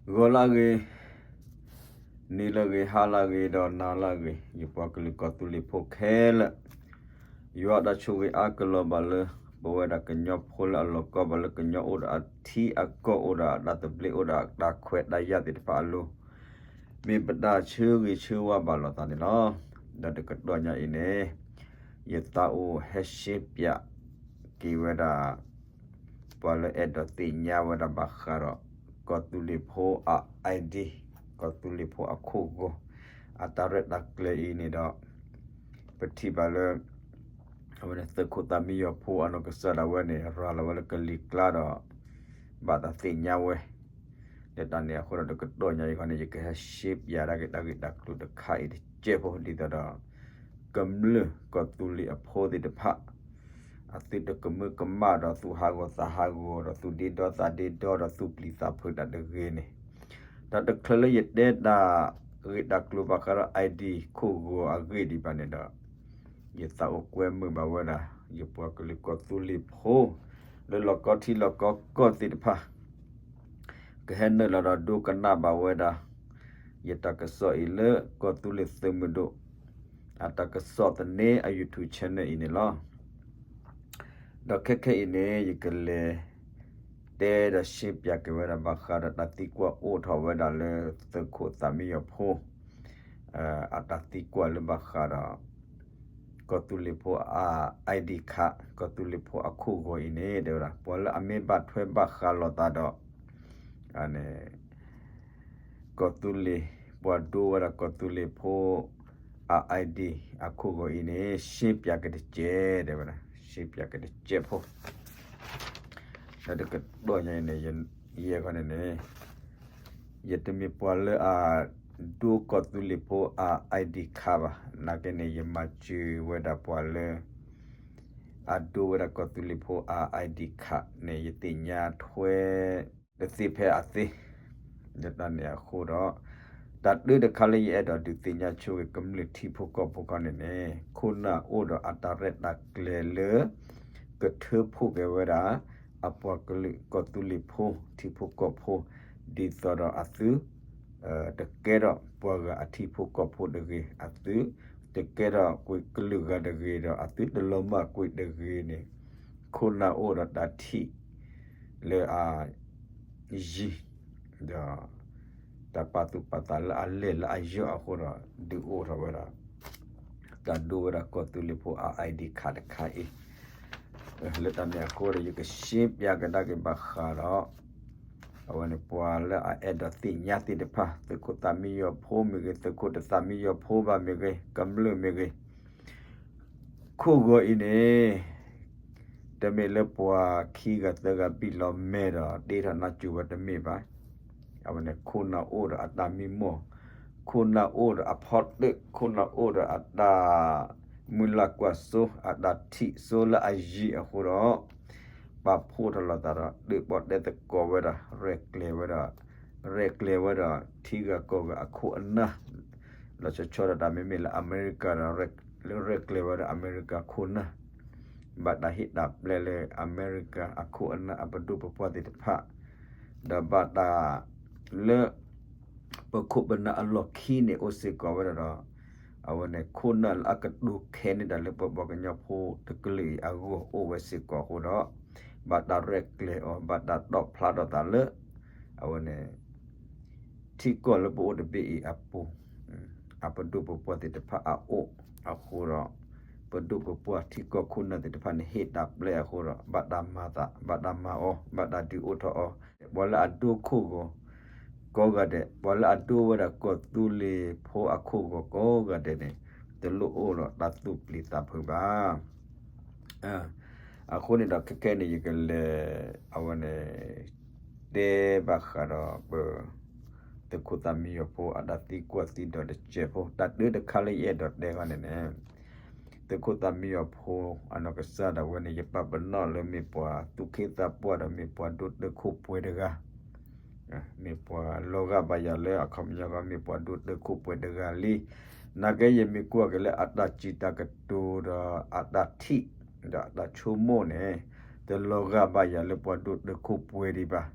ဂီၤလၢအဂ့ၤ, နံၤလၢအဂ့ၤ, ဟါလၢအဂ့ၤ, ဒီးနၤလၢအဂ့ၤ, ယပှၤကလုာ်ကီၢ်သူလ့ၤဖိခဲလၢာ်, ယွၤတၢ်ဆိၣ်ဂ့ၤအါကလီၤဘၣ်လၢ ပဝဲဒၣ်ကညီဖိလၢအလီၢ်ကီဘၣ်လၢကညီအိၣ်ဒီးအထံအကီၢ်အိၣ်ဒီးအတၢ်သဘျ့အိၣ်ဒီးအတၢ်ခွဲးတၢ်ယာ်သ့ၣ်တဖၣ်အလိၤ, မ့ၢ်ပတၢ်ဆၢဂ့ၤဆၢဝါဘၣ်လိာ်သးန့ၣ်လီၤ. ဒီးတကတီၢ်ညါအံၤန့ၣ် ယသးအိၣ်ဟဲရှဲပၠးက့ၤဝဲဒၣ် ပှၤလၢအဲၣ်ဒိးသ့ၣ်ညါဝဲဒၣ်ဘၣ်ဃးဒီး ကီၢ်သူလ့ၤဖိအ ID, ကီၢ်သူလ့ၤဖိအခိၣ်ဂီၤ အတၢ်ရဲၣ်တၢ်ကျဲၤအံၤန့ၣ်ဒီး ပထံၣ်ဘၣ်လၢ အဝဲန့ၣ်သုးခိၣ်သးမံယီၤဖိအနီၢ်ကစၢ်ဒၣ်ဝဲန့ၣ် ရၤလီၤဝဲလၢကလံၤကျါဒီး ဘၣ်တၢ်သ့ၣ်ညါဝဲ လၢတၢ်န့ၣ်အဃိဒီး တကတီၢ်ညါအံၤခီန့ၣ် ယကဟဲရှဲပၠးဒၣ်က့ၤတၢ်ဂ့ၢ်တၢ်ကျိၤတခါအံၤတကဲးဖိ ဒ်သိးဒီး ကမျၢၢ်ကီၢ်သူလ့ၤအဖိသ့ၣ်တဖၣ် အသုတကမၢကမၣ်ဒီး သူၣ်ဟးဂီၤသးဟးဂီၤဒီးသူၣ်ပျံၤသးဖုးတၢ်တဂ့ၤန့ၣ်, ဒီးတချုးလၢယတဲတၢ်ဂ့ၢ်တၢ်ကျိၤဘၣ်ဃးဒီး ID ခိၣ်ဂီၤအဂ့ၢ်ဒံးဘၣ်န့ၣ်ဒီး ယသးအိၣ်ကွဲမုာ်ဘၣ်ဝဲဒၣ် ယပှၤကလုာ်ကီၢ်သူလ့ၤဖိ လၢလီၢ်ကီထံလီၢ်ကီကီၢ်သ့ၣ်တဖၣ် ကဟဲနုာ်လီၤဒီးဒိကနၣ်ဘၣ်ဝဲဒၣ် ယတၢ်ကစီၣ်အံၤလၢကီၢ်သူလ့ၤသုးမုၢ်ဒိၣ် အတၢ်ကစီၣ်သန့အ YouTube channel အံၤန့ၣ်လီၤ. ဒီးခဲခဲအံၤန့ၣ် ယကလဲၤ တဲဒီးရှဲပၠးက့ၤဝဲဒၣ်ဘၣ်ဃးဒီးတၢ်သံကွၢ်အိၣ်ထီၣ်ဝဲဒၣ်လၢသုးခိၣ်သးမံယီၤဖိ အတၢ်သံကွၢ်လၢဘၣ်ဃးဒီး ကီၢ်သူလ့ၤဖိအ ID card ကီၢ်သူလ့ၤဖိအခိၣ်ဂီၤအံၤန့ၣ် တဲဝဲဒၣ် ပှၤလၢအမ့ၢ်ဘၣ်ထွဲဘၣ်ဃးလိာ်သးဒီး န့ၣ် ကီၢ်သူလ့ၤ ပှၤဒိဝဲဒၣ်ကီၢ်သူလ့ၤဖိ အ ID အခိၣ်ဂီၤအံၤန့ၣ် ရှဲပၠးက့ၤတကဲး တဲဝဲဒၣ် ရှဲပၠးက့ၤတကဲးဖိ ဒီးတကတီၢ်ညါအံၤန့ၣ် ယဲခီန့ၣ်န့ၣ် ယတမ့ၢ်ပှၤလၢအဒိကီၢ်သူလ့ၤဖိအ ID card ဘၣ်. နာ်က့န့ၣ် ယမၤစၢၤဝဲဒၣ်ပှၤလၢ အဒိဝဲဒၣ်ကီၢ်သူလ့ၤဖိအ ID card န့ၣ် ယသ့ၣ်ညါထွဲ တသ့ဖဲအသ့ လၢတၢ်န့ၣ်အဃိဒီး တၢ်တၢတခါလၢယအဲၣ်ဒိးဒုးသ့ၣ်ညါဆိက့ၤကမျၢၢ်ထံဖိကီၢ်ဖိခီန့ၣ်န့ၣ် ခိၣ်နၢ်အိၣ်ဒီးအတၢ်ရဲၣ်တၢ်ကျဲၤလၢ ကထၢဖှိၣ်က့ၤဝဲဒၣ် အပှၤကလုာ်ကီၢ်သူလ့ၤဖိ ထံဖိကီၢ်ဖိ ဒ်သိးဒီးအသု တကဲထီၣ်ပှၤဂၤအထံဖိကီၢ်ဖိတဂ့ၤ, အသုတကဲထီၣ်ကွံာ်ကလုာ်ဂၤတဂ့ၤဒီး အသုတလီၤမၢ်ကွံာ်တဂ့ၤန့ၣ် ခိၣ်နၢ်အိၣ်ဒီးတၢ်ထံၣ်လၢအယံၤ ဒီး တၢ်ပာ်သူၣ်ပာ်သးလၢအလဲၢ်လၢအယီၢ်အဃိဒီး ဒုးအိၣ်ထီၣ်ဝဲဒၣ် တၢ်ဒိဝဲဒၣ်ကီၢ်သူလ့ၤဖိအ ID card တခါအံၤ လၢတၢ်န့ၣ်အဃိဒီး ယကရှဲပၠးကဒါက့ၤဘၣ်ဃးဒီး အဝဲန့ၣ်ပှၤလၢအအဲၣ်ဒိးသ့ၣ်ညါသ့ၣ်တဖၣ် သုးခိၣ်သးမံယီၤဖိမ့ၢ်ဂ့ၤ, သုးခိၣ်တသးမံယီၤဖိဘၣ်မ့ၢ်ဂ့ၤ, ကမျၢၢ်မ့ၢ်ဂ့ၤ, ခိၣ်ဂီၤအံၤန့ၣ် တမ့ၢ်လၢပှၤခံဂၤသၢဂၤဘံၣ်လီၤမဲာ်ဒီး တ့ထီၣ်နါစိၤဝဲတမ့ၢ်ဘၣ်. အဝဲန့ၣ် ခိၣ်နၢ်အိၣ်ဒီးအတၢ်မံမီၢ်, ခိၣ်နၢ်အိၣ်ဒီးအဖီတၢၣ်, ခိၣ်နၢ်အိၣ်ဒီးအတၢ် မုၢ်လၢ်ကွၢ်စိ အတၢ်ထံၣ်စိလၢအယံၤအဃိဒီး ပာ်ဖှိၣ်ထီၣ်လိာ်သးဒီး ဒုးပီၣ်တဲသကိးဝဲဒၣ် ရဲၣ်ကျဲၤဝဲဒၣ်, ရဲၣ်ကျဲၤဝဲဒၣ် ထံဂၤကီၢ်ဂၤအခိၣ်အနၢ်, လီၤဆီဆီဒၣ်တၢ်မ့မ့ၢ်လၢအမဲရကၤဒီး လၢရဲၣ်ကျဲၤဝဲဒၣ်အမဲရကၤခိၣ်နၢ်, ဘၣ်တၢ်ဟ့ၣ်တၢ်ပျဲလၢအမဲရကၤအခိၣ်အနၢ်အပဒိၣ်ပပှၢ်သ့ၣ်တဖၣ်, ဒီးဘၣ်တၢ်လၢ ပခိၣ်ပနၢ်အလီၢ်ခံန့ၣ်အိၣ်စ့ၢ်ကီးဝဲဒၣ်ဒီး အဝဲန့ၣ် ခိၣ်နၢ်လၢအကတိၤခဲန့ၢ်တၢ်လၢပပှၤကညီဖိတကလုာ်အံၤအဂီၢ်အိၣ်ဝဲစ့ၢ်ကီးအဃိဒီး ဘၣ်တၢ်ရဲၣ်ကျဲၤအီၤ ဘၣ်တၢ်တီၣ်ဖျါထီၣ်သးလၢ အဝဲန့ၣ် ထံကီၢ်လၢပအိၣ်တဘ့ၣ်အံၤအပူၤ အပဒိၣ်ပပှၢ်သ့ၣ်တဖၣ်အအိၣ်အဃိဒီး ပဒိၣ်ပပှၢ်ထံကီၢ်ခိၣ်နၢ်သ့ၣ်တဖၣ်န့ၣ် ဟ့ၣ်တၢ်ပျဲအဃိဒီး ဘၣ်တၢ်မၤသး ဘၣ်တၢ်မၤအီၤ ဘၣ်တၢ်ဒုးအိၣ်ထီၣ်အီၤ, ပှၤလၢအဒိခိၣ်ဂီၤ ကိးဂၤဒဲး, ပှၤလၢအဒိဝဲဒၣ်ကီၢ်သူလ့ၤဖိအခိၣ်ဂီၤကိးဂၤဒဲးန့ၣ် တလိၣ်အိၣ်ဒီးတၢ်သူၣ်ပျံၤသးဖုးဘၣ်. အဃိန့ၣ်ဒီးခဲခဲန့ၣ် ယကလဲၤ အဝဲန့ၣ် တဲဘၣ်ဃးဒီးပ သုးခိၣ်သးမံယီၤဖိအတၢ်သံကွၢ်သံဒိးတစဲးဖိ တၢ်တၢတခါလၢယအဲၣ်ဒိးတဲခီန့ၣ်န့ၣ် သုးခိၣ်သးမံယီၤဖိအနီၢ်ကစၢ်ဒၣ်ဝဲန့ၣ် ယပာ်ပနီၣ်လၢမ့ၢ်ပှၤသူၣ်က့သးပှၢ်ဒီးမ့ၢ်ပှၤဒိၣ်တုာ်ခိၣ်ပှဲၤတဂၤ မ့ၢ်ပှၤလီၤဂာ်ဘၣ်ယၤလၢအခီပညီခီ မ့ၢ်ပှၤဒိၣ်တုာ်ခိၣ်ပှဲၤတဂၤလံ. နာ်က့ယမ့ၢ်ကွၢ်က့ၤလၢအတၢ်စံးတၢ်ကတိၤဒီးအတၢ်ထံၣ် ဒီးအတၢ်ဆိကမိၣ်န့ၣ် တလီၤဂာ်ဘၣ်ယၤလၢပှၤဒိၣ်တုာ်ခိၣ်ပှဲၤဒံးဘၣ်.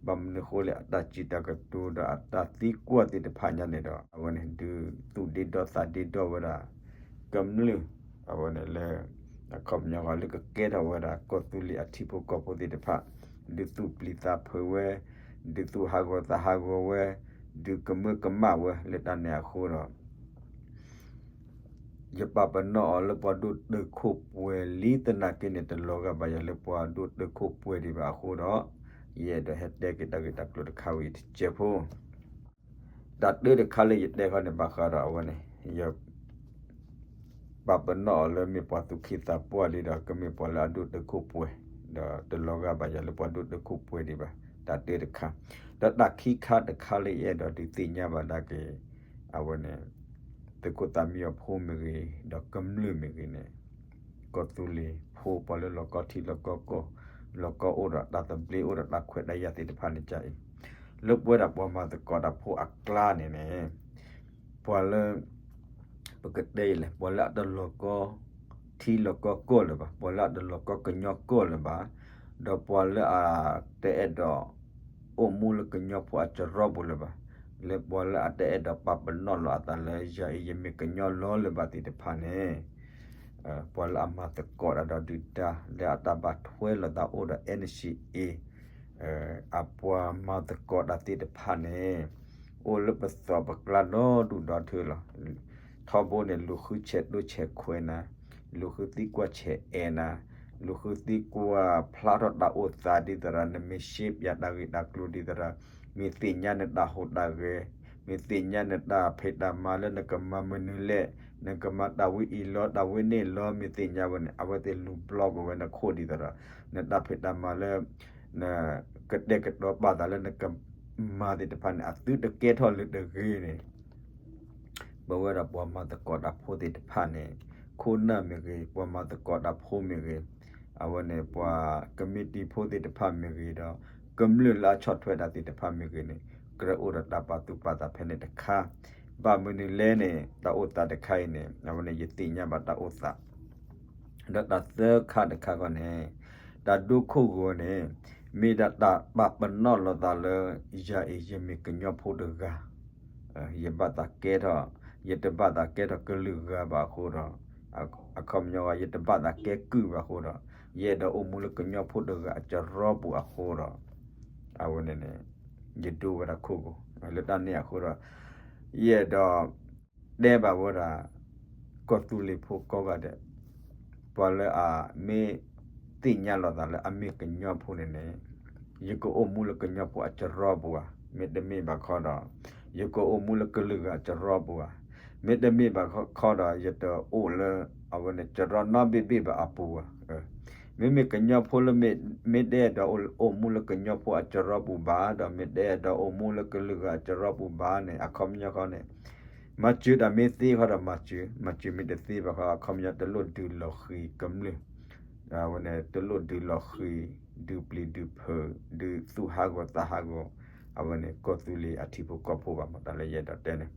ဘၣ်မနုၤအဃိလဲၣ် အတၢ်စံးတၢ်ကတိၤဒီးအတၢ်သံကွၢ်သ့ၣ်တဖၣ်ညါန့ၣ်ဒီး အဝဲန့ၣ် ဒုးသူၣ်ဒ့ဒီသးဒ့ဒီဝဲဒၣ် ကမျၢၢ် အဝဲန့ၣ်လၢ အခီပညီလၢကကဲထီၣ်ဝဲဒၣ် ကီၢ်သူလ့ၤအထံဖိကီၢ်ဖိသ့ၣ်တဖၣ် ဒုးသူၣ်ပျံၤသးဖုးဝဲ ဒုးသူၣ်ဟးဂီၤသးဟးဂီၤဝဲ ဒုးကမၢကမၣ်ဝဲလၢတၢ်န့ၣ်အဃိဒီး ယပာ်ပနီၣ်အီၤလၢပှၤဒိၣ်တုာ်ခိၣ်ပှဲၤလံသနာ်က့န့ၣ် တလီၤဂာ်ဘၣ်ယၤလၢပှၤဒိၣ်တုာ်ခိၣ်ပှဲၤဒံးဘၣ်အဃိဒီး ယအဲၣ်ဒိးဟဲတဲက့ၤတၢ်ဂ့ၢ်တၢ်ကျိၤတခါဝံၤတစဲးဖိ တၢ်တၢတခါလၢယတဲခီန့ၣ် ဘၣ်ဃးဒီးအဝဲန့ၣ် ယ ပာ်ပနီၣ်အီၤလၢမ့ၢ်ပှၤသူၣ်က့သးပှၢ်လံဒီး ကမ့ၢ်ပှၤလၢအဒိၣ်တုာ်ခိၣ်ပှဲၤ ဒီးတလီၤဂာ်ဘၣ်ယၤလၢပှၤဒိၣ်တုာ်ခိၣ်ပှဲၤဒံးဘၣ် တၢ်တၢတခါ ဒီးတၢ်ခံခါတခါလၢယအဲၣ်ဒိးဒုးသ့ၣ်ညါဘၣ်ဒၣ်က့ၤ အဝဲန့ၣ် သုးခိၣ်သးမံအီၤဖိမ့ၢ်ဂ့ၤ ဒီးကမျၢၢ်မ့ၢ်ဂ့ၤန့ၣ် ကီၢ်သူလ့ၤဖိပှၤလၢလီၤကီထံလီၤကီကီၢ် လီၤကီအိၣ်ဒီးတၢ်သဘျ့ အိၣ်ဒီးတၢ်ခွဲးတၢ်ယာ်သ့ၣ်တဖၣ်န့ၣ်ကအံၤ လၢပဝဲဒၣ်ပှၤမၤသကိးတၢ်ဖိအကျါန့ၣ်န့ၣ် ပှၤလၢ ပကတဲအံၤလဲၣ် ပှၤလၢအတလီၤကီထံလီၤကီကီၢ်လၢၤဘၣ် ပှၤလၢအတလီၤကီကညီကီၢ်လၢၤဘၣ် ဒီးပှၤလၢအတအဲၣ်ဒိး အိၣ်မူလၢကညီဖိအစရီပူၤလၢၤဘၣ် လၢပှၤလၢအတအဲၣ်ဒိးပာ်ပနီၣ်လီၤအသးလၢယၤအံၤယမ့ၢ်ကညီလီၤလၢၤဘၣ်သ့ၣ်တဖၣ်န့ၣ် ပှၤလၢအမၤသကိးတၢ်ဒီးဒုၣ်ဒါ လၢအတၢ်ဘၣ်ထွဲလိာ်သးအိၣ်ဒီး NCA အပှၤမၤသကိးတၢ်သ့ၣ်တဖၣ်န့ၣ် အိၣ်လၢပသီၣ်ပကျါဒီဒူၣ်ဒီထၢလီၤ. ထီဘိန့ၣ် လူၤဃုဆဲးဒိဆဲးခွဲးနၤ, လူၤဃုသံကွၢ်ဆဲးအဲးနၤ, လူၤဃုသံကွၢ်ဖျါထီၣ်တၢ်အိၣ်သးဒ်သိးဒီး နမ့ၢ်ရှဲပၠးတၢ်ဂ့ၢ်တၢ်ကျိၤဒ်သိးဒီး မ့ၢ်သ့ၣ်ညါနတၢ်ဟူးတၢ်ဂဲၤ, မ့ၢ်သ့ၣ်ညါနတၢ်ဖံးတၢ်မၤလၢနကမၤမနုၤလဲၣ်, နကမၤတၢ်ဝဲအံၤလီၤ တၢ်ဝဲန့ၣ်လီၤ မ့ၢ်သ့ၣ်ညါဝဲန့ၣ် အဝဲသ့ၣ်လူၤ block ဝဲနခိၣ်ဒ်သိးဒီး နတၢ်ဖံးတၢ်မၤလၢ နကတဲာ်ကတီၤပာ်သးလၢနကမၤသ့ၣ်တဖၣ်န့ၣ် အသုတကဲထီၣ်လၢၤတဂ့ၤန့ၣ် ပဝဲဒၣ်ပှၤမၤသကိးတၢ်ဖိသ့ၣ်တဖၣ်န့ၣ် ခိၣ်နၢ်မ့ၢ်ဂ့ၤ, ပှၤမၤသကိးတၢ်ဖိမ့ၢ်ဂ့ၤ, အဝဲန့ၣ် ပှၤကမံးတံာ်ဖိသ့ၣ်တဖၣ်မ့ၢ်ဂ့ၤဒီး ကမျၢၢ်လၢအဆီၣ်ထွဲတၢ်သ့ၣ်တဖၣ်မ့ၢ်ဂ့ၤန့ၣ် ကြၢးအိၣ်ဒီးတၢ်ပာ်သူၣ်ပာ်သးဖဲန့ၣ်တခါ, ဘၣ်မနုၤလဲၣ်န့ၣ် တၢ်အိၣ်သးတခါအံၤန့ၣ် အဝဲန့ၣ် ယသ့ၣ်ညါဘၣ်တၢ်အိၣ်သး ဒီးတၢ်သၢခါတခါဃီန့ၣ် တၢ်ဒိခိၣ်ဂီၤန့ၣ် မ့ၢ်ဒၣ်တၢ်ပာ်ပနီၣ်လိာ်သးလၢ ယၤအံၤ ယမ့ၢ်ကညီဖိတဂၤ, ယဘၣ်သးကဲထီၣ်, ယတဘၣ်သးကဲထီၣ်ကလုာ်ဂၤဘၣ်အဃိဒီး, အခီပညီ ယတဘၣ်သးကဲကုၢ်ဘၣ်အဃိဒီး, ယအဲၣ်ဒိးအိၣ်မူလၢကညီဖိတဂၤအစရီပူၤအဃိဒီး, အဝဲန့ၣ်န့ၣ် ယဒိဝဲဒၣ်ခိၣ်ဂီၤ, လၢတၢ်န့ၣ်အဃိဒီး ယအဲၣ်ဒိး တဲဘၣ်ဝဲဒၣ် ကီၢ်သူလ့ၤဖိကိးဂၤဒဲး, ပှၤလၢအမ့ၢ်သ့ၣ်ညါလိာ်သးလၢအမ့ၢ်ကညီဖိန့ၣ်န့ၣ်, ယကအိၣ်မူလၢကညီဖိအစရီပူၤဧါ, မ့တမ့ၢ်ဘၣ်ခီဒီး ယကအိၣ်မူလၢကလုာ်ဂၤအစရီပူၤဧါ, မ့တမ့ၢ်ဘၣ်ခီဒီး ယတအိၣ်လၢ အဝဲန့ၣ် စရီနီဘ့ၣ်ဘ့ၣ်ဘၣ်အပူၤဧါ. မ့မ့ၢ်ကညီဖိလၢ မ့ၢ်တအဲၣ်ဒိးအိၣ်မူလၢကညီဖိအစရီပူၤဘၣ်, ဒီးမ့ၢ်တအဲၣ်ဒိးအိၣ်မူလၢကလုာ်ဂၤအစရီပူၤဘၣ်န့ၣ် အခီပညီဃီန့ၣ် မၤစၢၤတၢ်မ့ၢ်သ့ဃီဒီးမၤစၢၤ, မၤစၢၤမ့ၢ်တသ့ဘၣ်ဃီ အခီပညီတလိၣ်ဒုးလီၤဃံၤကမျၢၢ်, အဝဲန့ၣ် တလိၣ်ဒုးလီၤဃံၤ, ဒုးပျံၤဒုးဖုး, ဒုးသူၣ်ဟးဂီၤသးဟးဂီၤ, အဝဲန့ၣ် ကီၢ်သူလ့ၤအထံဖိကီၢ်ဖိဘၣ်မး တၢ်လၢယအဲၣ်ဒိးတဲန့ၣ်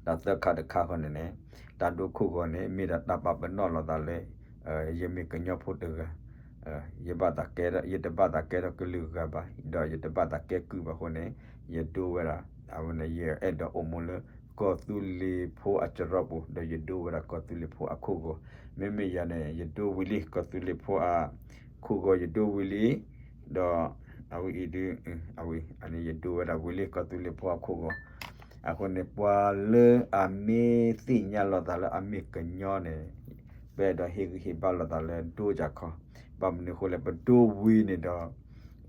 တၢ်သၢခါတခါဃီန့ၣ်န့ၣ်, တၢ်ဒိခိၣ်ဂီၤန့ၣ် မ့ၢ်ဒၣ်တၢ်ပာ်ပနီၣ်လိာ်သးလၢ ယမ့ၢ်ကညီဖိတဂၤ, ယဘၣ်သးကဲထီၣ်, ယတဘၣ်သးကဲထီၣ်ကလုာ်ဂၤဘၣ်, ဒီးယတဘၣ်သးကဲကုၢ်ဘၣ်အဃိန့ၣ်, ယဒိဝဲဒၣ်, အဝဲန့ၣ် ယအဲၣ်ဒိးအိၣ်မူလၢ ကီၢ်သူလ့ၤဖိအစရီပူၤ, ဒီးယဒိဝဲဒၣ်ကီၢ်သူလ့ၤဖိအခိၣ်ဂီၤ, မ့မ့ၢ်ယၤန့ၣ် ယဒိဝံၤလံ ကီၢ်သူလ့ၤဖိအ ခိၣ်ဂီၤယဒိဝံၤလံ, ဒီး အဝဲအံၤဒုး, အဝဲအံၤန့ၣ် ယဒိဝဲဒၣ်ဝံၤလံ ကီၢ်သူလ့ၤဖိအခိၣ်ဂီၤ, အဃိန့ၣ် ပှၤလၢအမ့ၢ်သ့ၣ်ညါလိာ်သးလၢအမ့ၢ်ကညီန့ၣ်, ပအဲၣ်ဒိးဟ့ၣ်ဂံၢ်ဟ့ၣ်ဘါလိာ်သးလၢဒိယၤခီ, ဘၣ်မနုၤအဃိလဲၣ် ပဒိဝံၤန့ၣ်ဒီး,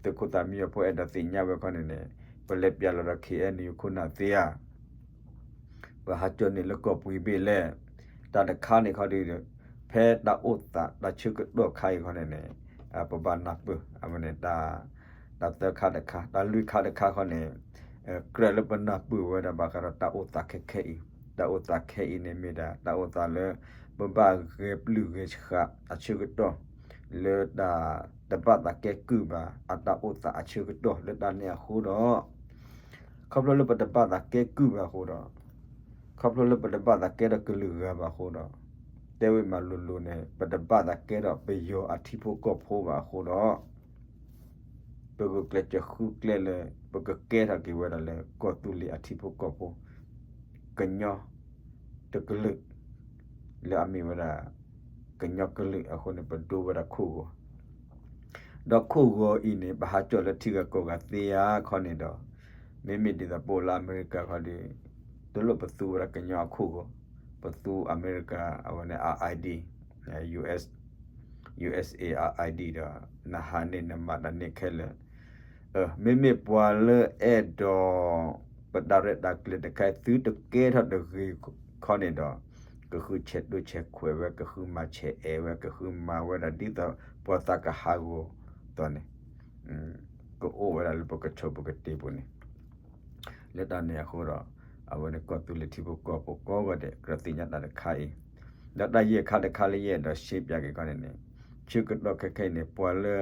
သုးခိၣ်သးမံအီၤဖိအဲၣ်ဒိးသ့ၣ်ညါဝဲခီန့ၣ်န့ၣ်, ပလဲၤပၠးလီၤဒီး ခ့ၣ်အဲၣ်ယူၣ် ခိၣ်နၢ်သ့ဧါ ပဟးကၠီၣ်န့ၢ်လၢကီၢ်ပူၤဘ့ၣ်လဲၣ်, တၢ်တခါန့ၣ်ခီဒီး, ဖဲတၢ်အိၣ်သးတၢ်ဆၢကတီၢ်ခါအံၤခီန့ၣ်န့ၣ်, ပဘၣ်နၢ်ပၢၢ်, အဝဲန့ၣ် တၢ်သၢခါတခါ, တၢ်လွံၢ်ခါတခါခီန့ၣ်, ကြၢးလၢပနၢ်ပၢၢ်ဝဲဒၣ်ဘၣ်ဃးဒီးတၢ်အိၣ်သးခဲခဲအံၤ, တၢ်အိၣ်သးခဲအံၤန့ၣ်မ့ၢ်ဒၣ် တၢ်အိၣ်သးလၢ ပဘၣ်ဂဲၤပျုၢ်ဂဲၤဆှးအဆၢကတီၢ်, လၢတၢ်တဘၣ်သးကဲကုၢ်ဘၣ် အတၢ်အိၣ်သးအဆၢကတီၢ်လၢတၢ်န့ၣ်အဃိဒီး ခီဖျိလၢပတဘၣ်သးကဲကုၢ်ဘၣ်အဃိဒီး, ခီဖျိလၢပတဘၣ်သးကဲထီၣ်ကလုာ်ဂၤဘၣ်အဃိဒီး, တဲဝဲမးလိၤလိၤန့ၣ် ပတဘၣ်သးကဲထီၣ်ပယီၤအထံဖိကီၢ်ဖိဘၣ်အဃိဒီး, ပဂုာ်ကျဲးစၢးဃုကျဲလၢ ပကကဲထီၣ်က့ၤဝဲဒၣ်လၢကီၢ်သူလ့ၤအထံဖိကီၢ်ဖိ ကညီတကလုာ် လၢအမ့ၢ်ဝဲဒၣ် ကညီကလုာ်အဃိန့ၣ် ပဒိဝဲဒၣ်ခိၣ်ဂီၤ ဒီးခိၣ်ဂီၤအံၤန့ၣ် ပဟးကၠီၣ်လၢထံဂၤကီၢ်ဂၤသ့ဧါခီန့ၣ်ဒီး မ့မ့ၢ်ဒ်သိးပအိၣ်လၢအမဲရကၤခီဒီး တလိၣ်ပသူဝဲဒၣ်ကညီအခိၣ်ဂီၤ, ပသူအမဲရကၤ အဝဲန့ၣ် အ ID, US, USA အ ID ဒီး နဟးန့ၢ်နမၤတၢ်န့ၢ်ခဲလၢာ် မ့မ့ၢ်ပှၤလၢအဲၣ်ဒိး ပတၢ်ရဲၣ်တၢ်ကျဲၤတခါအံၤ သုတကဲထီၣ်တဂ့ၤခီန့ၣ်ဒီး ကဃုဆဲးဒိဆဲးခွဲးဝဲ ကဃုမၤဆဲးအဲၣ်ဝဲ ကဃုမၤဝဲဒၣ်ဒ်သိးပှၤသးကဟးဂီၤသိးန့ၣ် ကအိၣ်ဝဲဒၣ်လၢပကဆိးပကတ့ၤပူၤန့ၣ် လၢတၢ်န့ၣ်အဃိဒီး အဝဲန့ၣ်ကီၢ်သူလ့ၤထံဖိကီၢ်ဖိကိးဂၤဒဲး ကြၢးသ့ၣ်ညါတၢ်တခါအံၤ ဒီးတၢ်ယဲၢ်ခါတခါလၢယအဲၣ်ဒိးရှဲပၠးက့ၤခီန့ၣ်န့ၣ် ဆၢကတီၢ်ခဲခဲအံၤန့ၣ် ပှၤလၢ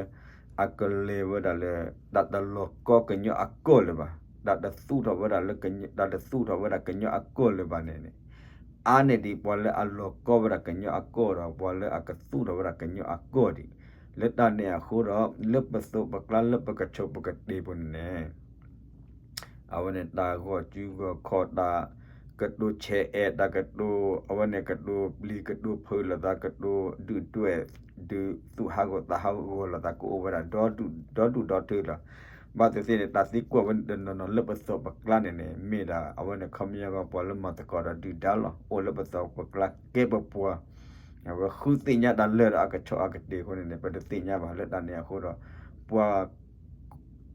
အကလဲၤဝဲဒၣ်လၢ တၢ်တလီၤကီကညီအကီၢ်လၢၤဘၣ်, တၢ်တသူၣ်ထီၣ်ဝဲဒၣ်လၢ တၢ်တသူၣ်ထီၣ်ဝဲဒၣ်ကညီအကီၢ်လၢၤဘၣ်န့ၣ်န့ၣ် အါန့ၢ်ဒံးပှၤလၢအလီၤကီဝဲဒၣ်ကညီအကီၢ်ဒီး ပှၤလၢအကသူၣ်ထီၣ်ဝဲဒၣ်ကညီအကီၢ်ဒံး, လၢတၢ်န့ၣ်အဃိဒီး လၢပသိးပကျါလၢပကဆိးပကတ့ၤပူၤန့ၣ်န့ၣ် အဝဲန့ၣ် တၢ်ဂီၤစုဂီၤခီၣ် တၢ်ကတိၤဆဲးအဲၣ် တၢ်ကတိၤ အဝဲန့ၣ် ကတိၤပျံၤ ကတိၤဖုးလိာ်သး ကတိၤဒုၣ်ဒွဲၣ် ဒုးသူၣ်ဟးဂီၤသးဟးဂီၤလိာ်သး ကအိၣ်ဝဲဒၣ် ဒီဒူၣ်ဒီထၢလီၤ. ဘၣ်သ့ၣ်သ့ၣ်န့ၣ် တၢ်သံကွၢ်ဝဲန့ၣ်တနီၤနီၤလၢပသိးပကျါန့ၣ်န့ၣ် မ့ၢ်ဒၣ် အဝဲန့ၣ် ခီပညီ ပှၤလၢမၤသကိးဒီးဒုၣ်ဒါလီၤ. အိၣ်လၢပသိးပကျါကဲပပှၤ အဝဲဃုသ့ၣ်ညါတၢ်လၢာ်ဒီးအကဆီၣ်အကတ့ၤအဃိန့ၣ်န့ၣ် ပတသ့ၣ်ညါဘၣ်လၢတၢ်န့ၣ်အဃိဒီး ပှၤ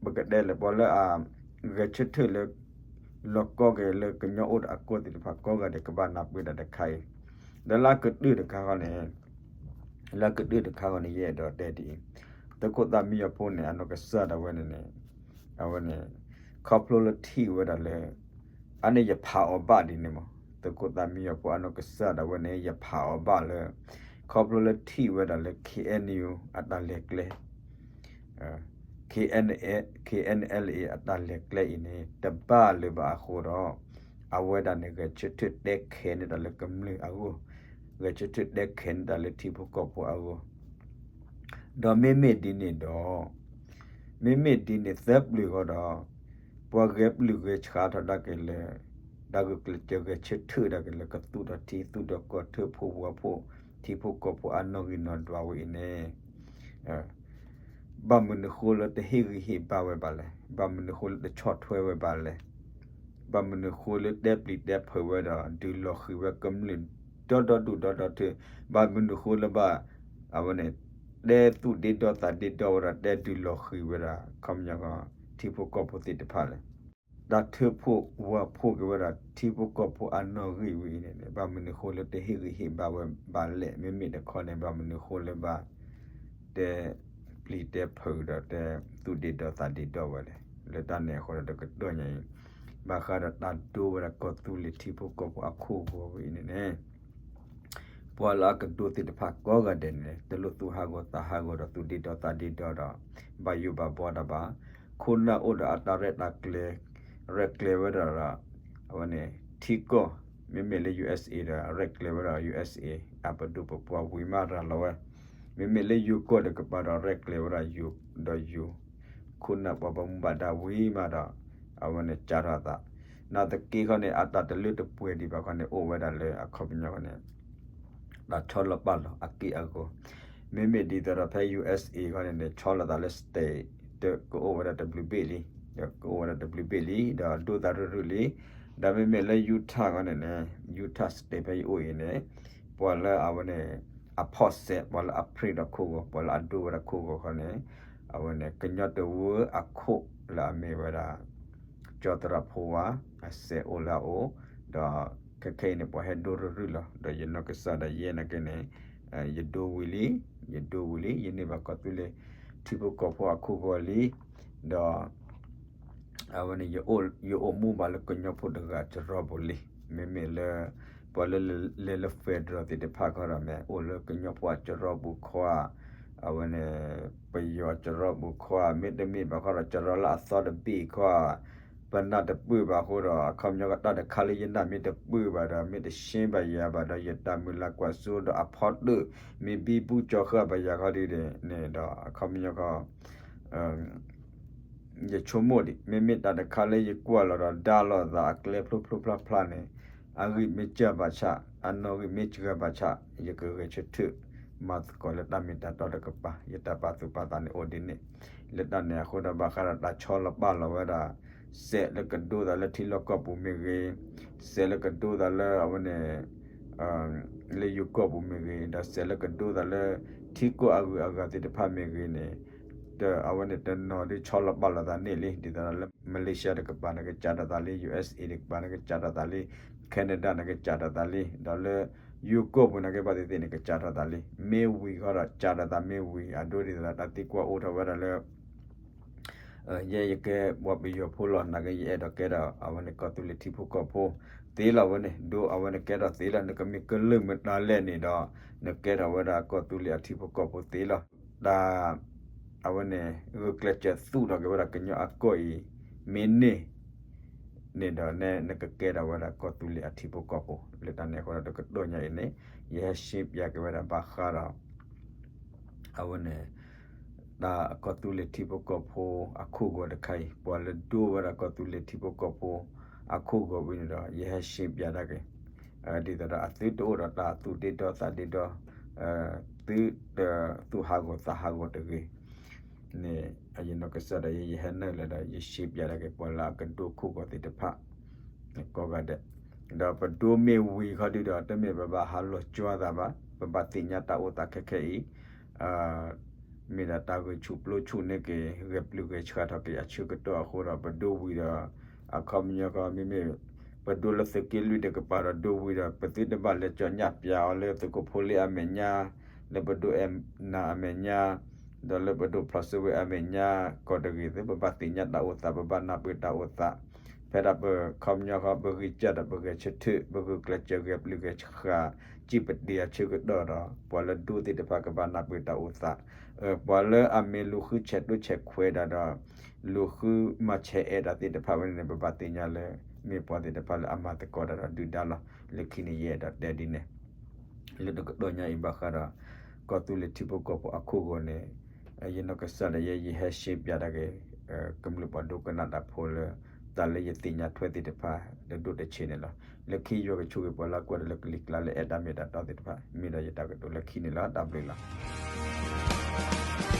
ပကတဲလၢပှၤလၢအ ဂဲၤဆၢထၢၣ်လၢ လီၤကီက့ၤလၢကညီအိၣ်ဒီးအကီၢ်သ့ၣ်တဖၣ်ကိးဂၤဒဲး ကဘၣ်နၢ်ပၢၢ်တၢ်တခါအံၤ, ဒီးလၢအကတၢၢ်တခါဃီန့ၣ် လၢအကတၢၢ်တခါဃီန့ၣ် ယအဲၣ်ဒိးတဲဒ်အံၤ, သုးခိၣ်သၣ်မံညီၤဖိန့ၣ် အနီၢ်ကစၢ်ဒၣ်ဝဲန့ၣ်န့ၣ် အဝဲန့ၣ် ခီဖျိလၢထံၣ်ဝဲဒၣ်လၢ အန့ၣ်ယဖးအီၤဘၣ်ဒ်န့ၣ်မး, သုးခိၣ်သၣ်မံညီၤဖိအနီၢ်ကစၢ်ဒၣ်ဝဲန့ၣ် ယဖးအီၤဘၣ်လၢ ခီဖျိလၢထံၣ်ဝဲဒၣ်လၢ KNU အတၢ်လဲၤကျဲ KNLA အတၢ်လဲၤကျဲအံၤန့ၣ် တဘၣ်လၢၤဘၣ်အဃိဒီး အဝဲဒၣ်န့ၣ် ဂဲၤဆၢထၢၣ်တဲခဲးန့ၢ်တၢ်လၢကမျၢၢ်အဂီၢ်, ဂဲၤဆၢထၢၣ်တဲခဲးန့ၢ်တၢ်လၢထံဖိကီၢ်ဖိအဂီၢ်, ဒီးမ့မ့ၢ်ဒ်န့ၣ်ဒီး မ့မ့ၢ်ဒ်န့ၣ်သၢပျၢၤဃီဒီး ပှၤဂဲၤပျုၢ်ဂဲၤဆှးထီၣ်ဒၣ်က့ၤလၢ တၢ်ဂုာ်ကျဲးစၢးဂဲၤဆၢထၢၣ်ဒၣ်က့ၤလၢကသူၣ်ထီၣ်ထံ သူၣ်ထီၣ်ကီၢ် ထၢဖှိၣ်ဝၢဖှိၣ် ထံဖိကီၢ်ဖိအနီၣ်ဂံၢ်နီၣ်ဒွးဝဲအံၤန့ၣ် ဘၣ်မနုၤဃိလၢတဟ့ၣ်ဂံၢ်ဟ့ၣ်ဘါဝဲဘၣ်လဲၣ်, ဘၣ်မနုၤဃိလၢတဆီၣ်ထွဲဝဲဘၣ်လဲၣ်, ဘၣ်မနုၤဃိလၢတဲပျံၤတဲဖုးဝဲဒီး ဒုးလီၤဃံၤဝဲကမျၢၢ်ဒီဒီဒူၣ်ဒီဒီထၢ, ဘၣ်မနုၤဃိလၢဘၣ် အဝဲန့ၣ် တဲသူၣ်ဒ့ဒီသးဒ့ဒီဝဲဒီး တဲဒုးလီၤဃံၤဝဲဒၣ် ခီပညီ ထံဖိကီၢ်ဖိသ့ၣ်တဖၣ်လဲၣ်. တၢ်ထၢဖှိၣ်ဝၢဖှိၣ်က့ၤဝဲဒၣ် ထံဖိကီၢ်ဖိအနီၣ်ဂံၢ်ဝဲအံၤန့ၣ် ဘၣ်မနုၤဃိလၢတဟ့ၣ်ဂံၢ်ဟ့ၣ်ဘါဝဲဘၣ်လဲၣ်, မ့မ့ၢ်တခီန့ၣ် ဘၣ်မနုၤဃိလၢဘၣ် တဲပျံၤတဲဖုးဒီး တဲသူၣ်ဒ့ဒီသးဒ့ဒီဝဲလဲၣ်. လၢတၢ်န့ၣ်အဃိဒီး တကတီၢ်ညါအံၤ ဘၣ်ဃးဒီးတၢ်ဒိဝဲဒၣ်ကီၢ်သူလ့ၤထံဖိကီၢ်ဖိအခိၣ်ဂီၤဝဲအံၤန့ၣ်န့ၣ် ပှၤလၢအကဒိသ့ၣ်တဖၣ်ကိးဂၤဒဲးန့ၣ် တလိၣ်သူၣ်ဟးဂီၤသးဟးဂီၤဒီး သူၣ်ဒ့ဒီသးဒ့ဒီဒီး ဘၣ်ယိၣ်ဘၣ်ဘှီတၢ်ဘၣ်. ခိၣ်နၢ်အိၣ်ဒီးအတၢ်ရဲၣ်တၢ်ကျဲၤ ရဲၣ်ကျဲၤဝဲဒၣ်ဒီး အဝဲန့ၣ် ထံကီၢ် မ့မ့ၢ်လၢ USA ဒီး ရဲၣ်ကျဲၤဝဲဒၣ် USA အပဒိၣ်ပပှၢ်ဝံၤမးရၤလီၤဝဲ, မ့မ့ၢ်လၢယိၤကီၢ်တကပၤဒီး ရဲၣ်ကျဲၤဝဲဒၣ်ယိၤဒီးယိၤ ခိၣ်နၢ်ပှၤဘၣ်မူဘၣ်ဒါဝံၤမးဒီး အဝဲန့ၣ်ကးထီၣ်အသး, နာ်သက့ဃီန့ၣ် အတၢ်တလၢတပှဲၤဒံးဘၣ်ခီန့ၣ် အိၣ်ဝဲဒၣ်လၢအခီပညီဃီန့ၣ် တၢ်ဆီလီၤပာ်လီၤအက့ၢ်အဂီၤ, မ့မ့ၢ်ဒ်သိးဒီးဖဲ USA ဃီန့ၣ်န့ၣ် ဆီလီၤသးလၢ state ကအိၣ်ဝဲဒၣ်တဘျုးဘ့ၣ်လံ, ကအိၣ်ဝဲဒၣ်တဘျုးဘ့ၣ်လံ ဒီးဒိၣ်သးရုၢ်ရုၢ်လံ, ဒီးမ့မ့ၢ်လၢ Utah ဃီန့ၣ်န့ၣ် Utah state ဖဲယအိၣ်အံၤန့ၣ် ပှၤလၢအဝဲန့ၣ် အဖီၣ်စဲး ပှၤလၢအ print ဒီးခိၣ်ဂီၤ ပှၤလၢအဒိဝဲဒၣ်ခိၣ်ဂီၤဃီန့ၣ် အဝဲန့ၣ် ကညီတဝၢအခိၣ်လၢအမ့ၢ်ဝဲဒၣ် ကၠီသရၣ်ဖိဝါ အစဲးအိၣ်လၢအအိၣ်, ဒီးခဲခဲအံၤန့ၣ် ပှၤဟဲဒိရုၢ်ရုၢ်လီၤ, ဒီးယနီၢ်ကစၢ်ဒၣ်ယဲနာ်က့န့ၣ် ယဒိဝံၤလံ, ယဒိဝံၤလံ ယန့ၢ်ဘၣ်ကီၢ်သူလ့ၤ ထံဖိကီၢ်ဖိအခိၣ်ဂီၤလံ, ဒီး အဝဲန့ၣ် ယအိၣ်မူဘၣ်လၢကညီဖိတဂၤစရီပူၤလံ, မ့မ့ၢ်လၢ ပှၤလၢလဲၤလၢ federal သ့ၣ်တဖၣ်ခီဒီး မ့ၢ်အိၣ်လၢကညီဖိအစရီပူၤခီဧါ, အဝဲန့ၣ် ပယီၤစရီပူၤခီဧါ, မ့တမ့ၢ်ဘၣ်ခီဒီး စရီလၢအသီတဘ့ၣ်ခီဧါ, ပနၢ်တပၢၢ်ဘၣ်အဃိဒီး အခီပညီကတၢၢ်တခါလၢယနၢ်မ့ၢ်တပၢၢ်ဘၣ်ဒီး မ့ၢ်တရှဲဘၣ်ယၤဘၣ်ဒီး ယတၢ်မုၢ်လၢ်ကွၢ်စိဒီးအဖီတၢၣ် မ့ၢ်ဘံဘူကၠီၤဃာ်ဘၣ်ယၤခီဒ်န့ၣ်ဒီး အခီပညီခီ ယဆိကမိၣ်ဒံး မ့မ့ၢ်တၢ်တခါလၢယကွၢ်လီၤဒီးဒါလိာ်သးအကျဲဖျိဖျိဖျါဖျါန့ၣ် အဂံၢ်မ့ၢ်စၢၤဘၣ်ဆၣ် အနီၣ်ဂံၢ်မ့ၢ်စှၤဘၣ်ဆၣ် ယကဂဲၤဆၢထၢၣ် မၤသကိးလၢတၢ်မ့ၢ်တၢ်တီတကပၤ ယတၢ်ပာ်သူၣ်ပာ်သးန့ၣ်အိၣ်ဒ်န့ၣ် လၢတၢ်န့ၣ်အဃိဒီးဘၣ်ဃးဒီးတၢ်ဆီလီၤပာ်လီၤဝဲဒၣ် စဲးလၢကဒိသးလၢထံလီၢ်ကီၢ်ပူၤမ့ၢ်ဂ့ၤ, စဲးလၢကဒိသးလၢအဝဲန့ၣ် လၢယိၤကီၢ်ပူၤမ့ၢ်ဂ့ၤ, ဒီးစဲးလၢကဒိသးလၢထံကီၢ်အဂုၤအဂၤသ့ၣ်တဖၣ်မ့ၢ်ဂ့ၤန့ၣ်, အဝဲန့ၣ်တနီၤဒုးဆီလီၤပာ်လီၤသးန့ၣ်လံ. ဒ်သိးဒီးလၢ Malaysia တကပၤန့ၣ် ကစးထီၣ်သးလံ, USA တကပၤန့ၣ် ကစးထီၣ်သးလံ, Canada န့ၣ် ကစးထီၣ်သးလံ, ဒီးလၢယိၤကီၢ်ပူၤန့ၣ်က့ဘၣ်သ့ၣ်သ့ၣ်န့ၣ် ကစးထီၣ်သးလံ. မ့ၢ်ဝံၤဃီဒီး စးထီၣ်သးမ့ၢ်ဝံၤ အဒိဒ်သိးဒီးတၢ်သံကွၢ်အိၣ်ထီၣ်ဝဲဒၣ်လၢ ယဲယကဲပှၤပယီၤဖိလီၤ နာ်က့ယအဲၣ်ဒိးကဲထီၣ် အဝဲန့ၣ်ကီၢ်သူလ့ၤထံဖိကီၢ်ဖိသ့လီၤဝဲန့ၣ်, ဒိအဝဲန့ၣ်ကဲထီၣ်သ့လီၤ. နကမ့ၢ်ကလုၢ်မတၤလဲၣ်န့ၣ်ဒီး နကဲထီၣ်ဝဲဒၣ်ကီၢ်သူလ့ၤအထံဖိကီၢ်ဖိသ့လီၤ. တၢ် အဝဲန့ၣ် ဂုာ်ကျဲးစၢးသူၣ်ထီၣ်က့ၤဝဲဒၣ်ကညီအကီၢ်အံၤ မ့ၢ်န့ၢ်န့ၣ်ဒီး နကကဲထီၣ်ဝဲဒၣ်ကီၢ်သူလ့ၤအထံဖိကီၢ်ဖိ လၢတၢ်န့ၣ်အဃိဒီး တကတီၢ်ညါအံၤန့ၣ် ယဟဲရှင်းပြက့ၤဝဲဒၣ်ဘၣ်ဃးဒီး အဝဲန့ၣ် တၢ်ကီၢ်သူလ့ၤထံဖိကီၢ်ဖိအခိၣ်ဂီၤတခါအံၤ ပှၤလၢဒိဝဲဒၣ်ကီၢ်သူလ့ၤထံဖိကီၢ်ဖိအခိၣ်ဂီၤဝံၤန့ၣ်ဒီး ယဟဲရှင်းပြဒၣ်က့ၤ ဒ်သိးဒီးအသုတအိၣ်ဒီးတၢ်သူၣ်ဒ့ဒီသးဒ့ဒီ သုတသူၣ်ဟးဂီၤသးဟးဂီၤတဂ့ၤန့ၣ် ယနီၢ်ကစၢ်ဒၣ်ယဲ ယဟဲနုာ်လီၤဒီး ယရှင်းပြဒၣ်က့ၤ ပှၤလၢအကဒိခိၣ်ဂီၤသ့ၣ်တဖၣ် ကိးဂၤဒဲး, ဒီးပဒိမ့ၢ်ဝံၤခီဒုဒီး တမ့ၢ်ပဘၣ်ဟးလီၤကွၢ်သးဘၣ်, ပဘၣ်သ့ၣ်ညါတၢ်အိၣ်သးခဲခဲအံၤ မ့ၢ်ဒၣ်တၢ်ဂဲၤဆူၣ်ပျိဆူၣ်န့ၢ်က့ၤ ဂဲၤပျုၢ်ဂဲၤဆှးထီၣ်က့ၤအဆၢကတီၢ်အဃိဒီး ပဒိဝံၤဒီး အခီပညီခီ မ့မ့ၢ် ပဒိလၢသုးက့လွံၢ်တကပၤဒီး ဒိဝံၤဒီး ပသုတဘၣ်လဲၤကၠီညၣ်ပျးအီၤလၢသုးခိၣ်ဖိလ့အမဲာ်ညါ, လၢပဒိအဲၣ်နၤအမဲာ်ညါ, ဒီးလၢပဒိဖျိးစ့ဝဲအမဲာ်ညါ ကိးတဂ့ၤသု ပဘၣ်သ့ၣ်ညါတၢ်အိၣ်သး ပဘၣ်နၢ်ပၢၢ်တၢ်အိၣ်သး, ဖဲဒၣ်ပခီပညီဃီ ပဂံၢ်စၢ်ဒီးပဂဲၤဆၢထၢၣ် ပဂုာ်ကျဲးစၢးဂဲၤပျုၢ်ဂဲၤဆှး စံၣ်ပတ့ၤအဆၢကတီၢ်ဒီး ပှၤလၢဒိသ့ၣ်တဖၣ်ကဘၣ်နၢ်ပၢၢ်တၢ်အိၣ်သး, ပှၤလၢအမ့ၢ်လူၤဃုဆဲးဒိၣ်ဆဲးခွဲးဒၣ်ဒီး လူၤဃုမၤဆဲးအဲးဒၣ်သ့ၣ်တဖၣ်ဝဲန့ၣ်န့ၣ် ပဘၣ်သ့ၣ်ညါလၢ မ့ၢ်ပှၤသ့ၣ်တဖၣ်လၢအမၤသကိးတၢ်ဒီးဒုၣ်ဒါလီၤ. လၢခံန့ၣ်ယအဲၣ်ဒိးတဲဒ်န့ၣ် လၢတကတီၢ်ညါအံၤဘၣ်ဃးဒီး ကီၢ်သူလ့ၤထံဖိကီၢ်ဖိအခိၣ်ဂီၤန့ၣ် ယနီၢ်ကစၢ်ဒၣ်ယဲ ယဟဲရှင်းပြဒၣ်က့ၤ ကမျၢၢ်ပှၤဒိကနၣ်တၢ်ဖိလၢ တၢ်လၢယသ့ၣ်ညါထွဲသ့ၣ်တဖၣ် တဒိၣ်တဆံးန့ၣ်လီၤ. လၢခံယွၤကဆိၣ်ဂ့ၤပှၤလၢအကွၢ်တၢ်လၢကလံၤကျါလၢအဲၣ်တၢ်မ့ၢ်တၢ်တီသ့ၣ်တဖၣ် မ့ၢ်ဒီးယတၢ်ကတိၤလၢခံန့ၣ်လီၤ. တၢ်ဘျုးလီၤ.